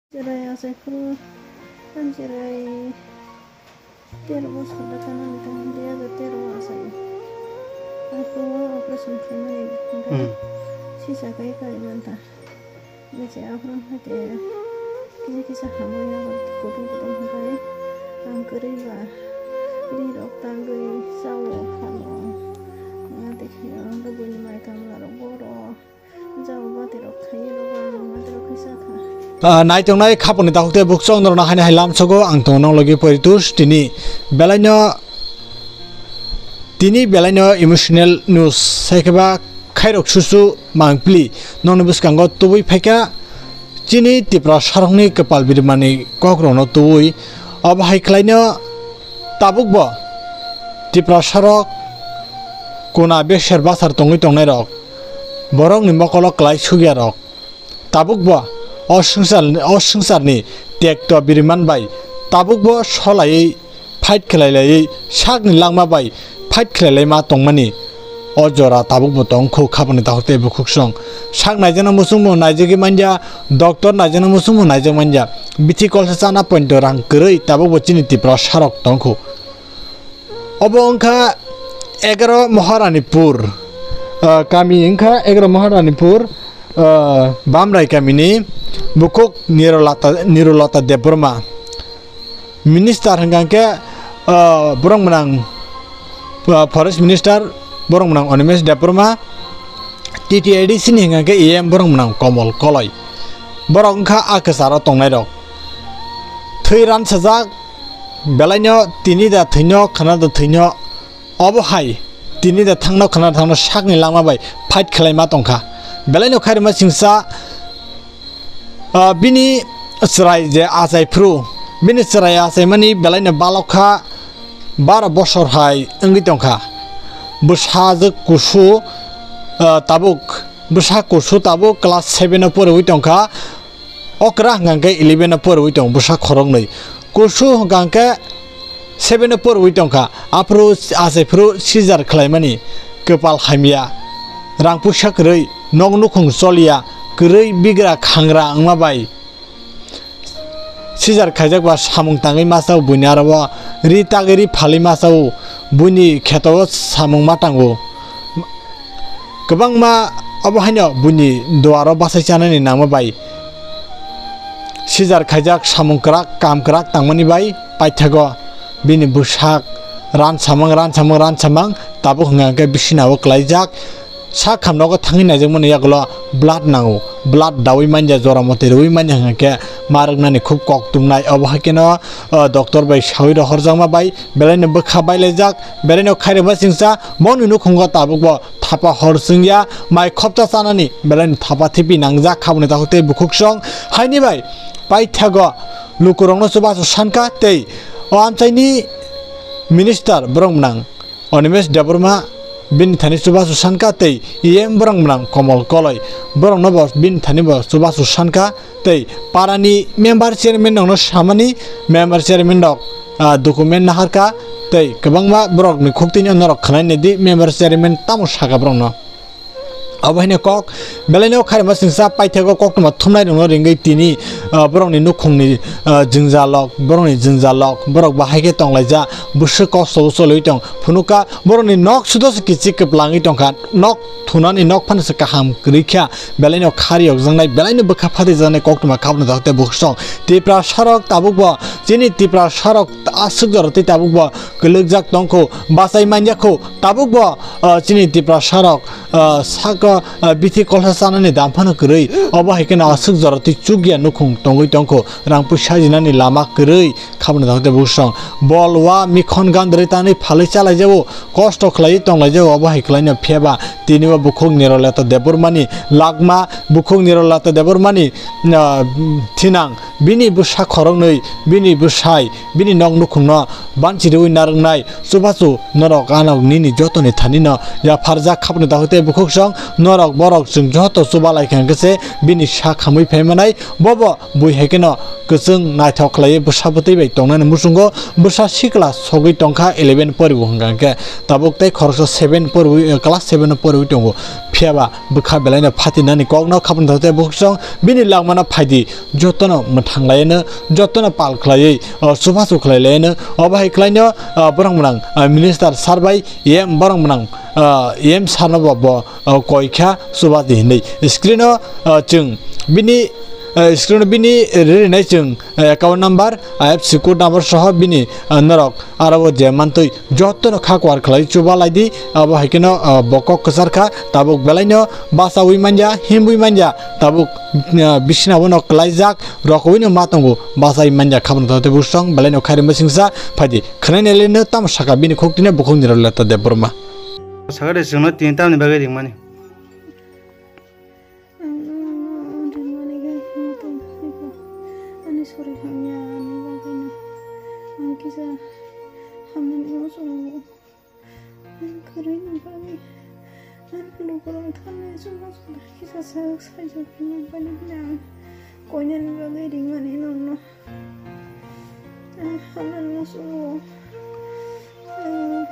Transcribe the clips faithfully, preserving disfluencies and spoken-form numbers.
Cherai achai phuru, ang cherai tero bosor da kanani tong, dui hajar tero o achai. Aphuru o operation khaimani wngkha, Hmm. sisa kai kai manta. Bese aphuru haite kisa kisa hamya kutung kutung hwnkhe ang kwrwi ba ri rok tangwi chao phano. Wngya tei khe ang buini mai kamla rok boro. Ah, naitongnai khaponi takhuk tei bukhuk chwng norokno haino hai lamsogo ang tongo nong logi Poritus tini belaino, tini belaino emotional news sai khe ba khairok susu mangpili nongni bwskango tubui phaikha chini Tiprasarokni kwpal birimani kokrokno tubui obo hai khlaino tabukbo Tiprasarok kuna beser basar tongwi tongnairok. Borokni mokolo kwlai sukya rok. Tabukbo o swngchar, o swngcharni tekto biriman bai tabukbo solaiwi fight khlai laiwi sakni langma bai fight khlai laima tongmani o jora tabukbo tongkhu khaponi takhuk tei bukhuk song. Sak naijakna muchungbo naijagwi manya, doctor naijakna muchungbo naijak manya. Bithi kolsa chana poito rang kwrwi tabukbo chini Tiprasarok tongkhu. Obo wngkha egaro Maharanipur, ah, kami wngkha egaro Maharanipur, ah, Bamrai kamini bukhuk Nirolata, Nirolata Debbarma. Minister hwnkha khe, ah, borok mwnang, ah, Forest Minister borok mwnang Animesh Debbarma, T T A D C ni hwnkha khe E M borok mwnang Komol Koloi. Borok wngkha a kwcharo tongnairok. Thwi ransajak, belaino tini da thwino, khwna da thwino, obo hai tini da thangno, khwna da thangno sakni langma bai fight khlaima tongkha. Belaino khairima singsa, ah, bini chwrai je achai phuru, bini chwrai achaimani belaino balokha baro bosor hai wngwi tongkha. Bwsajwk kusu, ah, tabuk, bwsa kusu tabuk class seven o poriwi tongkha. Okra hwnkha khe eleven o poriwi tongo bwsa khoroknwi. Kusu hwnkha khe seven o poriwi tongkha. Aphuru achai phuru seizure khlaimani kwpal hamya. Rang puisa kwrwi, nok nukhung choliya, kwrwi bigra khangra wngma bai seizure khaijak ba samung tangwi masa o buini aro o ri tagwi ri phalwi masa o buini kheto o samung ma tango. Kwbangma obo haino buini duaro bachai chanani nangma bai seizure khaijak, samung kwrak, kam kwrak tangmani bai paithago bini bwsak ransamang, ransamang, ransamang tabuk hwnkha khe bisinao kwlaijak. Sak hamnogo thangwi naijakmani yagulo blood nango, blood daui manya, jora motwi rwui manya hwnkha khe ma rwknani khub kok tumnai. Obo hai kheno, o, doctor bai saui rohorjakma bai belaino bwkha bailaijak, belaino khairokma singsa, boni nukhungo tabukbo thapa hor chwngya, mai khopcha chanani belaino thapa thipi nangjak khaboni takhuk tei bukhuk song. Haini bai paithago lukurokno chubachu sankha tei o amchaini minister borok mwnang Animesh Debbarma bini thani chubachu sankha tei E M borok mwnang Komol Koloi borokno bo bini thani bo chubachu sankha. Tei parani member chairman rokno samani, member chairman rok, ah, document naharkha tei kwbangma borokni khuktwino norok khwnainai di member chairman tamo saka borokno. Obo haino kok belaino khairima singsa paithago koktwma thumnai rokno ringwi tini, ah, borokni nukhungni, ah, jwngjalrok, borokni jwngjalrok, borok bahai khe tonglaijak, bwswk kosto o choliwi tong phunukha, borokni nok sudo se kichik kwplangwi tongkha, nok thunani nok phano se kaham kwrwi kha. Belaino khari yokjaknai, belaino bwkha phataijaknai koktwma khabna dakhuk tei bukhuk song. Tiprasarok tabukbo, chini Tiprasarok aswk jora tei tabukbo kwlwkjak tongkho, bachai manjakho, tabukbo, ah, chini Tiprasarok, ah, saka, ah, bithi kolsa chanani dam phano kwrwi, obo hai kheno aswk jora tei chukya nukhung tongwi tongkho, rang puisa jinani lama kwrwi. Khaboni dakhuk tei bukhuk song. Bol wa mikhon gandrwi tanwi phalwi chalaijago, kosto khlaiwi tonglaijao, obo hai khlaino phiyaba tini o bukhuk Nirolata Debbarmani lakma, bukhuk Nirolata Debbarmani, ah, thinang, bini bwsa khoroknwi, bini bwsai, bini nok nukhungno banchi rwui nar- Wngnai, chubachu norok anok nini jotoni thanino yapharjak khapni dahoi tei bukhuksong norok borok chwng joto chuba lai kha hwnkhe se bini sak hamwi phai manai, bobo bui hai kheno kwchwng naithok khlaiwi bwsa bwtwi bai tongnani muchungo bwsa sikla sogwi tongkha eleven poribo hwnkha hwnkhe tabuk tei khoroksa seven poriwi, class seven o poriwi tongo. Phiyaba bwkha belaino phatinani kokno khapni dahoi tei bukhuksong bini langmano phaidi jotono mwthang laiano jotono pal khlaiwi, o, chubachu khlai laiano obo hai khlaino, o, borok mwnang, o, minister sir bai em borok mwnang, o, em sir no bo, bo, o, koi kha chubachi hinwi screen o, o, chwng bini, o, screen o bini rwrwinai chwng, o, account number, I F S C code number soho bini, o, norok aro o je mantwi jotono kha kwar khlai chuba lai di, abo hai kheno, ah, bo kok kwchar kha, tabuk belaino bachaui manya, himwi manya, tabuk, ah, bisina bono kwlaijak, rokoui no ma tongo, bachai manya khabang tong tei bwswng belaino khairima singsa phai di, khwnai nai le no tamo saka bini khuk tini bukhuk ni rw leta Debbarma. Sakha de chwngno tini tamni bagwi ringmani. Ang no ringmani gai himwi tong phai kha. Ani sori hamya, ani bagwi no. Ang kisa hamya ni muchungo. Ang kwrwi ni bagwi. Ang lukurok thani chwngno kisa sak saijak himwi bani hwnwi ang koinani bagwi ringmani nokno. Ang hamya ni muchungo. Ang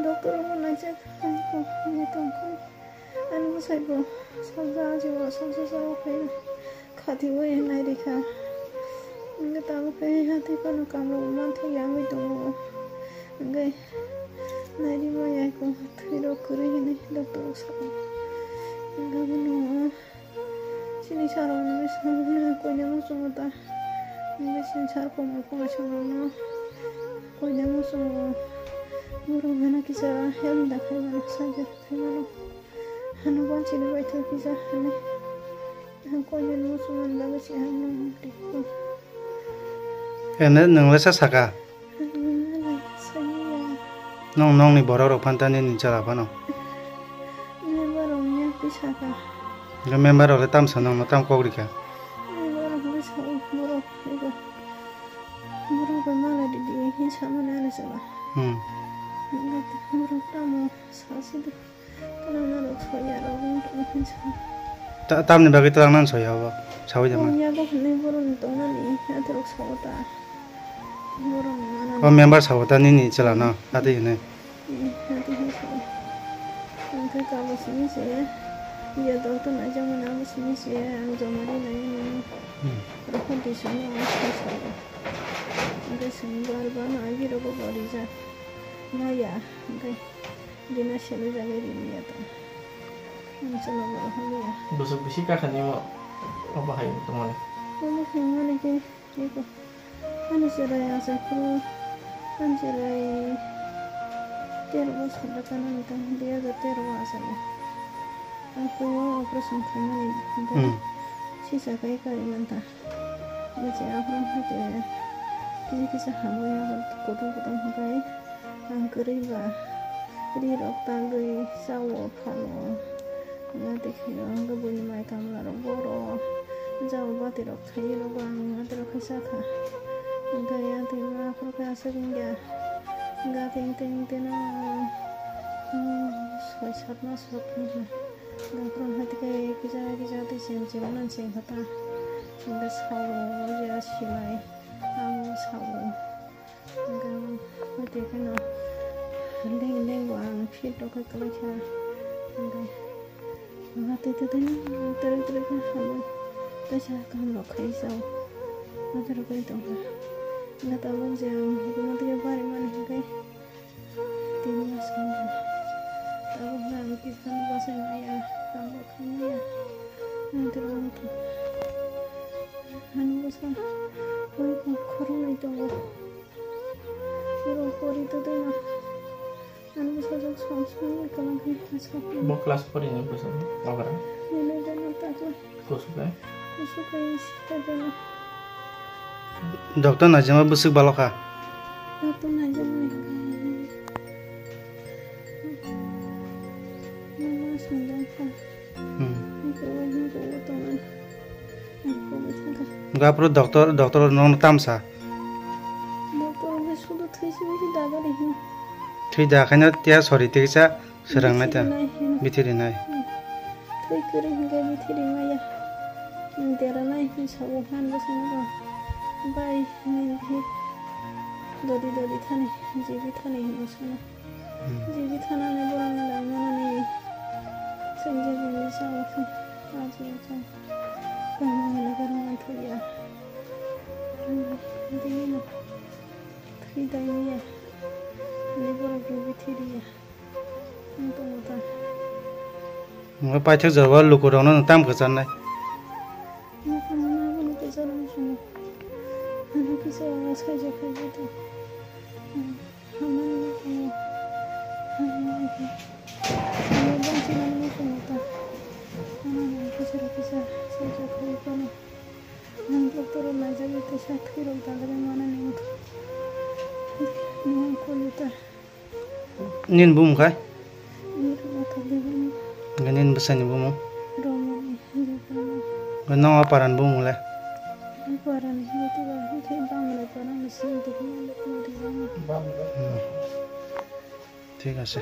doctor rokno naijak. Ang kok hamya tong kha. Ani bwsai bo salsa ajibo salsa sao khe khatiui nai rikha. Hwnkhe tabuk khe hati phano kamrok manthokya wngwi tongo. Hwnkhe nai rimani yaiko thwirok kwrwi hinwi doctor rok sao. Hwnkhe bono chini sir rok hinwi sao, koinai muchungo ta. Hwnkhe chini sir Komol Kumar sir rokno koinai muchungo. Borok hana kisa help da khai mano, sajak khai mano. Hano bonsini baithok kisa hwnwi. Ang koinani muchungmani bagwi se ang nokni twi kho. Ene nwng le sa saka? Ang le saiya. Nwng nokni borok rok phantani nini chwla phano? Member rok ni yakti saka. Member rok le tam sa nwngno tam kok rikha? Member rok le sa borok ego. Borok bai malai di di hin samani ani chwla. Hmm. Borok tamo sa si di. Twlangnarok soya rok wng tongmani sa. Ta-, tamni bagwi twlangnani soya obo? Sawi da man. Wngya bo hwnwi borokni tongmani adirok sao ta. Borokni manani. O member sao ta nini chwlano, ati hwnwi. Eh, ati hwnwi sao. Hwnkhe kabo simi se, iya doctor naijakmani abo simi se, ang joma rinai hwnwi. Hmm. Rohor di simi ang sao. Hwnkhe simi bar bar no agi rogo bo rijak. Maya, hwnkhe. Bini selai jagwi rini ya ta. Ang chwla borok hwnwi ya. Bwswk bisi kakhani mo obo hai wng tongmani. Omo hwnmani khe eko. Ani chwrai achai phuru, ani chwrai tero bosor da kanani ta, dui hajar tero o achai. Ang koi o operation khaimani. Hmm. Sisa kai kari man ta. Bwsai aphuru hwnkhe kisa kisa hamwi abo kutung kutung hwnkhe ang kwrwi ba ri rok tangwi chao phano. Wngya tei khe ang buini mai kamla rok boro jao bati rok thaiwi rok ang wngya tei rok khe cha kha. Wngkha ya tei aphuru khe aswk wngya wngkha tei tei tei no soi sat mas rok wngkha. Wngkha tei kisa kisa tei sem sem no se kha ta. Wngkha sao ya silai. Amo sao. Hwnkhe hwnkhe kheno leng leng bo ang fit rok khe kwlai kha. Hwnkhe hwnkhe tei tei tei twrwk twrwk khe hamwi teisa kaham rok khai chao. Hwnkhe rok khai tongkha. Hwnkhe tabuk je ang hukumu tei bari mani hwnkhe tini mas wngkha. Tabuk hwnkhe ang kisa bachai maya, tamo khamya. Ang tei rok wngkha. Ang bwsa oi khoroknwi tongo. Borok pori totwi no. Ano bwsajwk song song wi kwlwng khe aswk. Bo class four ni bwsajwk okra. Nini dano takla. Kusukai. Kusukai sita dano. Doctor naijama bwswk balo kha? Doctor naijama ni kha. Mama swngjak kha. Hmm. Iko bai iko tongo. Iko bai thangkha. Gapro doctor, doctor no tamsa. Doctor bai sudu thwi simi si daga de hin. Thwi da khaina tiya sori tiksa srang nai ta. Bithi rinai hino. Bithi rinai. Hmm. Thwi kwrwi hinkhe bithi rimaya. Hmm, dera nai hin sabo han bwsano bo. Bai hin bithi dodi dodi thani, jibi thani hin bwsano. Hmm. Jibi thanani borokni langmanani. Sengja jindi sao se. Aji aja. Kamo hela karo mai thoya. Hmm. Dini no. Thwi dai niya. Ni borok ni bithi riya. Ang tongo ta. Mo paithak jora lukurokno nwng tam kwcharnai. Mo kono na bono kwchar ang swngo. Ano kisa ang saija khaija ta. Hamani mo kono. Hamani mo kono. Ano bangsi mani mo kono ta. Ano kisa kisa saija khai kono. Ang doctor o naijagwi tesa thwirok dagre manani wngkha. Nwng kuluta. Nini bumung khai? Nini bumung khai? Nini bwsani bumung? Romani, Romani. Nong o paran bumung le? O paran bumung le, bamla paran ni sini dukun le, bamla. Hmm. Thik ase.